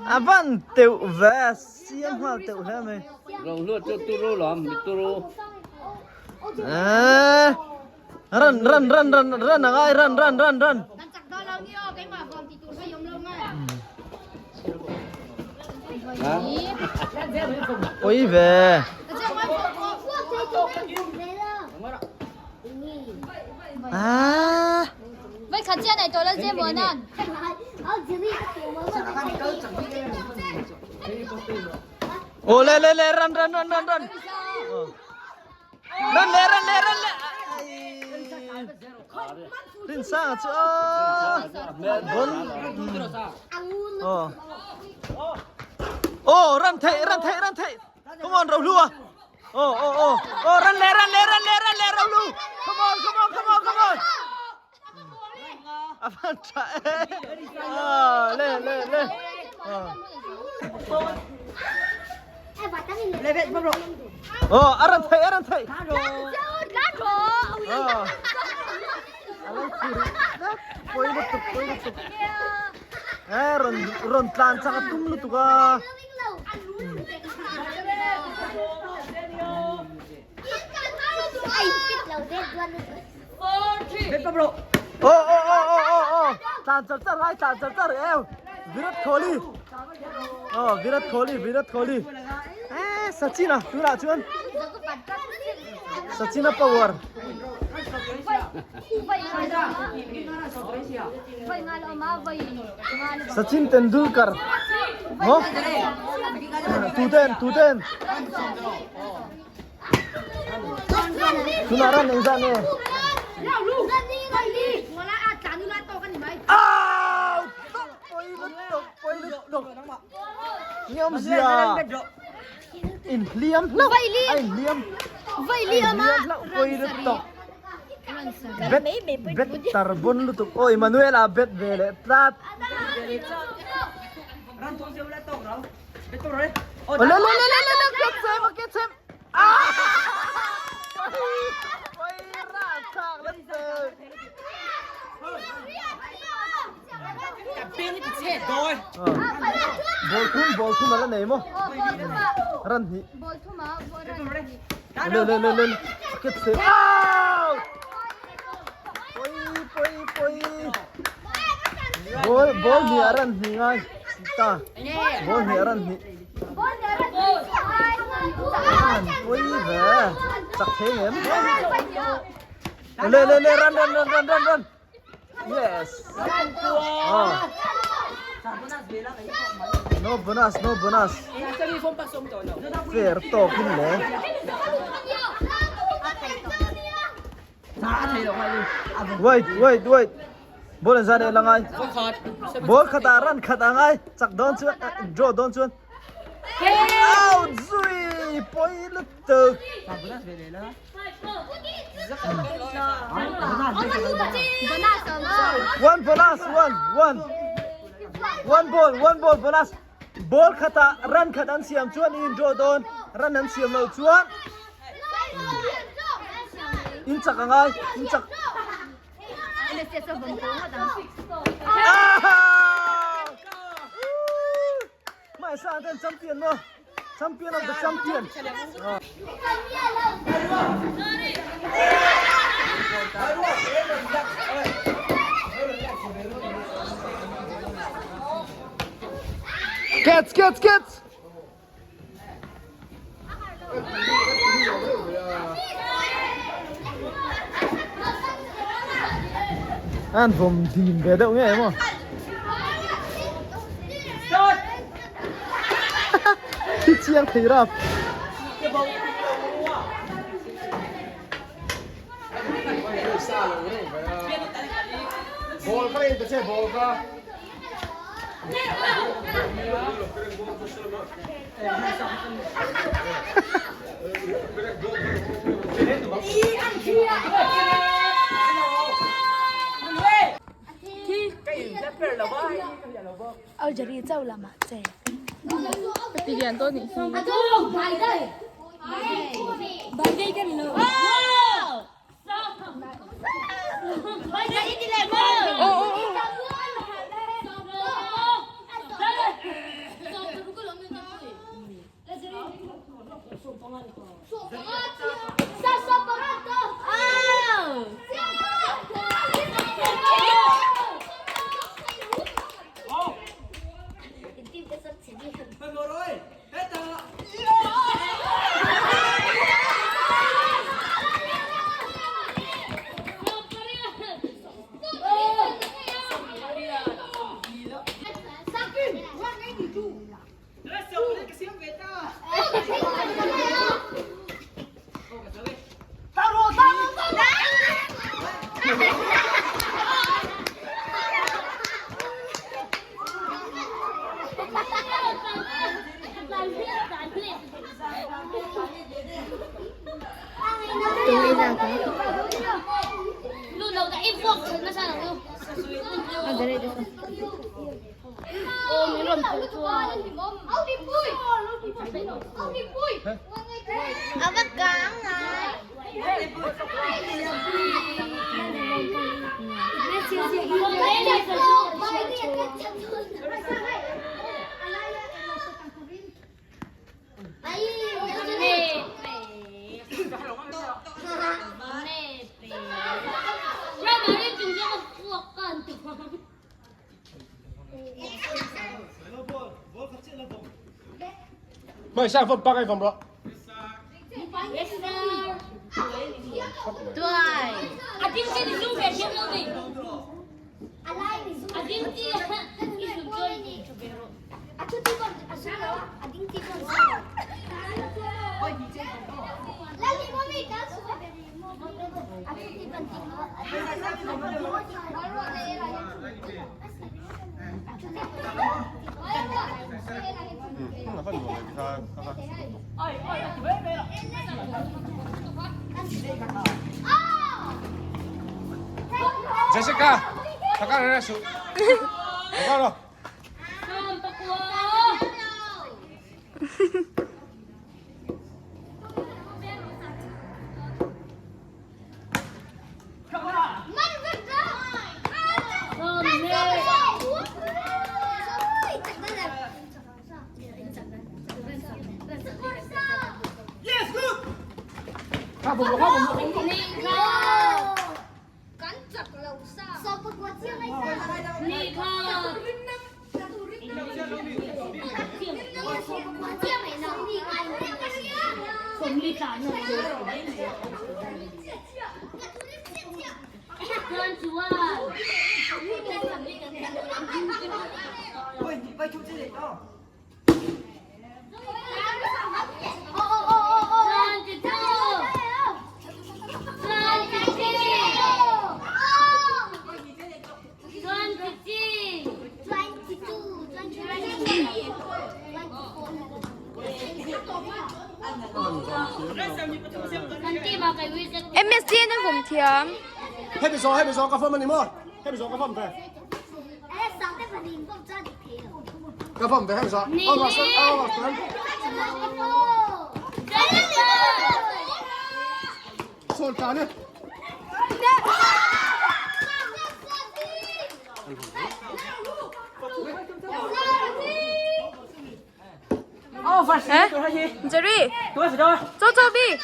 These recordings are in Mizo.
A van teuh ve siam nghal teuh hle mai. Rohluat chu turu lawm mi turu. Eh ran ran ran ran ran angai ran ran ran ran. Pui ve. Ah. Ô le le le run run run run run. Run le run le run le. Rin sang chu bon. Ờ. Ô run thei run thei run thei. Come on Rohlua. Ô ô ô. Ô run le run le run le run le Rohlu. Come on come on come on come on. A van tha e. À, le le le. Ờ. Ờ, a ran thei a ran thei. Ờ. A lo khur vek. Poi lutuk poi lutuk. E rawn rawn tlan chak a tum lutuk a. Ô ô ô ô ô ô tlan char char lai tlan char char eo Virat Kohli ờ Virat Kohli Virat Kohli e Sachin à tunah chuan Sachin a power Sachin Tendulkar maw tuten tuten Tunah ran engzah nge? Au! Tok poi lutuk poi lutuk. Nge awmzia? Inhliam hlauh a inhliam. A inhliam hlauh poi lutuk. Bet bet tar bon lutuk. Aw Emmanuel a bet ve leh tlat. Ole le le le le le ke chem ke chem. Ah! Poi ra thak lan te. Ball thum ball thum ala nei mo. Ran hi. Le le le le ke chem. Out! Poi poi poi. Ball ball ni aran hi ngai. Ta. Ball ni aran hi. Poi ve. Chak thei ngem. Le le le run run run run run run. Yes. Oh. No bonus, no bonus. Fair tawk in le. Wait, wait, wait. Ball an zan e langai. Ball khat ah run khat a ngai. Chak dawn chuan draw dawn chuan. Out zui poi lutuk. One bonus, one, one. One ball, one ball bonus. Ball khat ah run khat an siam chuan in draw dawn. Run an siam lo chuan In chak a ngai, in chak. Mai sa ten champion no. Champion of the champion. Catch, catch, catch. An vawm dim ve deuh nge maw? Thi chiang thei rap. Ball ka in ta che ball ka. Mai sang phong pak ai phong bro. 对。阿丁这里路边听到的。阿丁这一首歌你就别了。 Jessica, taka na su. Taka no. MSc na vawm thiam. Happy song, happy song, ka form ani mo. Happy song, ka form te. Ka form te, happy song. Oh, ma, oh, ma, Sol ta ne. Eh? Jerry. Cho cho bi.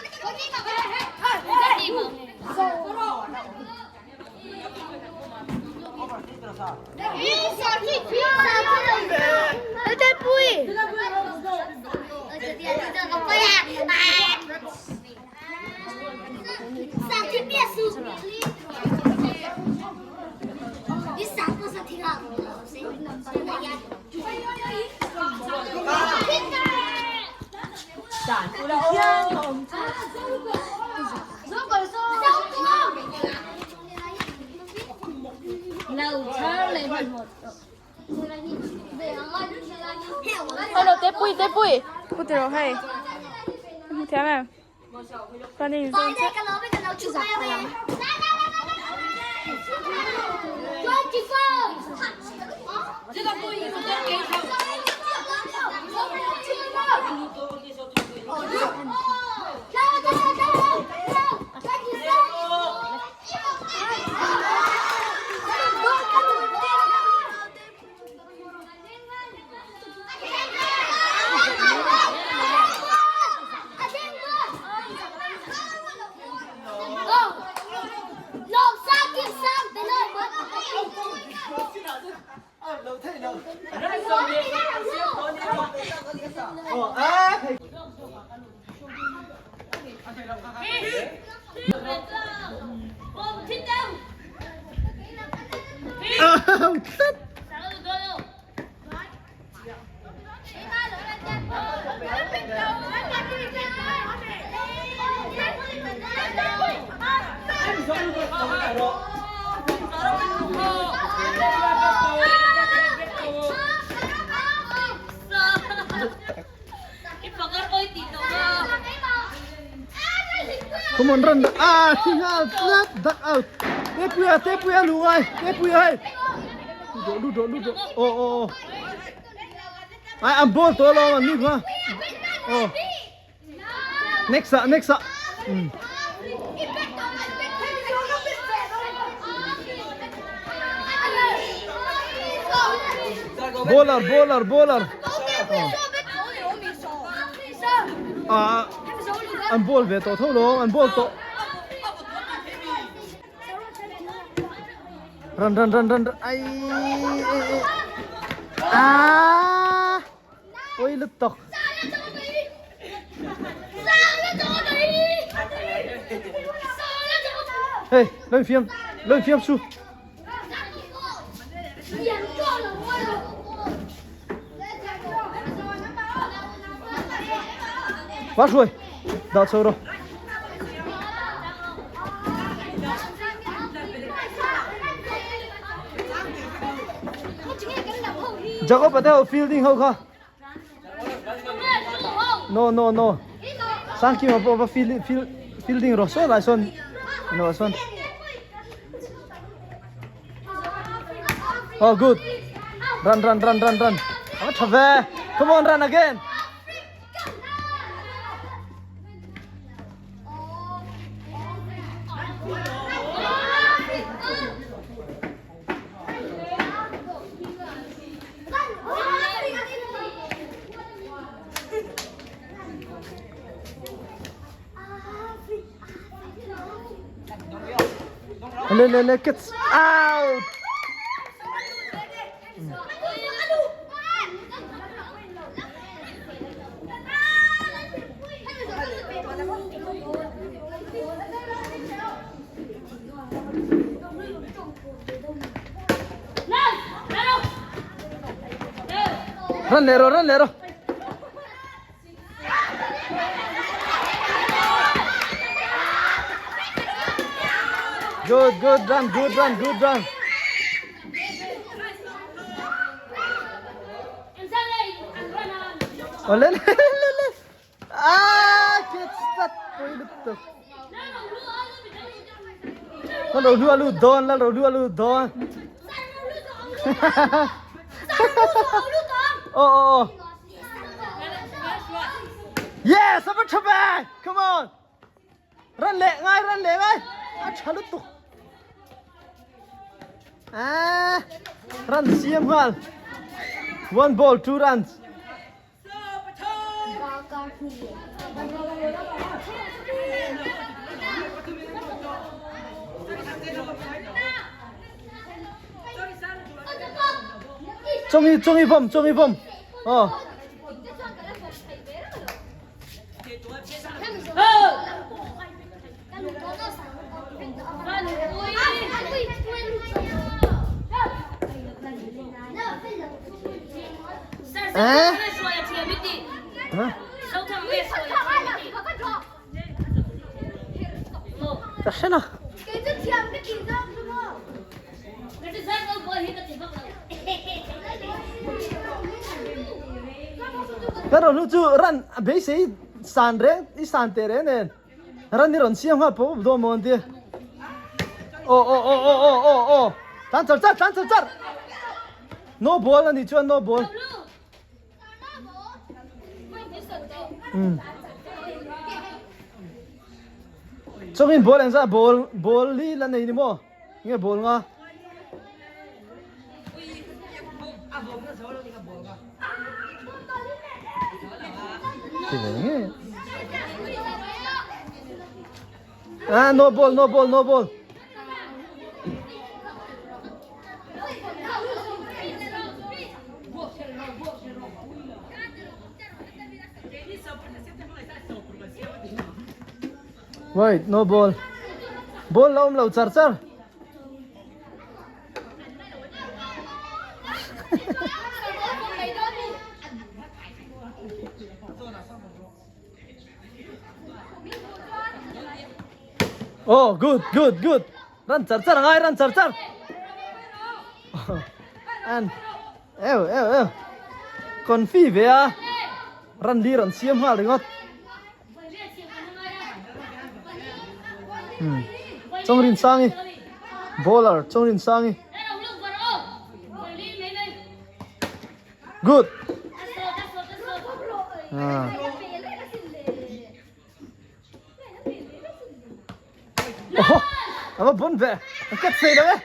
Hello, te pui, te pui. Put it on, hey. Thiam em. Panin zong che. Out tlat. Come on run ah thi nghal tlat duck out Tepuia Tepuia lu ngai Tepuia hei lu rawh lu rawh lu rawh aw aw aw ai an ball tawh lo an ni kha aw next ah next ah um bowler bowler bowler ah an ball ve tawh tho lo an ball tawh Run run run run ai ah oi lut tok Hey, lên phim, lên phim su. Quá rồi, đào sâu rồi. Jacob a te ho fielding ho kha. No no no. Sangkima pawh va field field fielding rawh saw lai sawn no sawn. Oh good. Run run run run run. A tha ve. Come on run again. Le le le gets out. Run leh rawh run leh rawh. Good good run good run good run. Oh le le le le. Ah gets that pui lutuk. Lal ro lu alu dawn lal ro lu alu dawn. Oh oh oh. Yes, a va tha ve. Come on. Ran leh ngai ran leh ngai. A tha lutuk. Ah, ran siam nghal. One ball, two runs. Chongi chongi bom chongi bom. Oh. Eh? Hả? Ka hre na. Ka ro lu chu ran beisei san reng i san te reng nen. Ran hi rawn siam nghal pawp dawn maw an ti. Aw aw aw aw aw aw aw tlan char char tlan char char. No ball a nih chuan no ball. Um. Chawngin ball engzah ball ball hi la nei ni maw? Nge ball nga? Ah, no ball, no ball, no ball. Wait, no ball. Ball la awm lo char char. Oh, good, good, good. Run char char angai, run char char. An eu eu eu. Confi ve a. Run li ran siam nghal ringawt. Hmm. Chongrin Sangi. Bowler Chongrin Sangi. Good. Ah. Oho, ava bon ve. An kat sei lo e.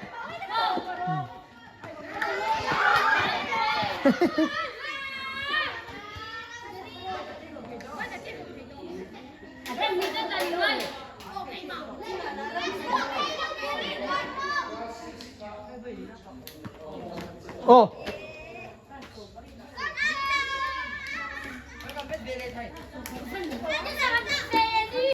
Oh.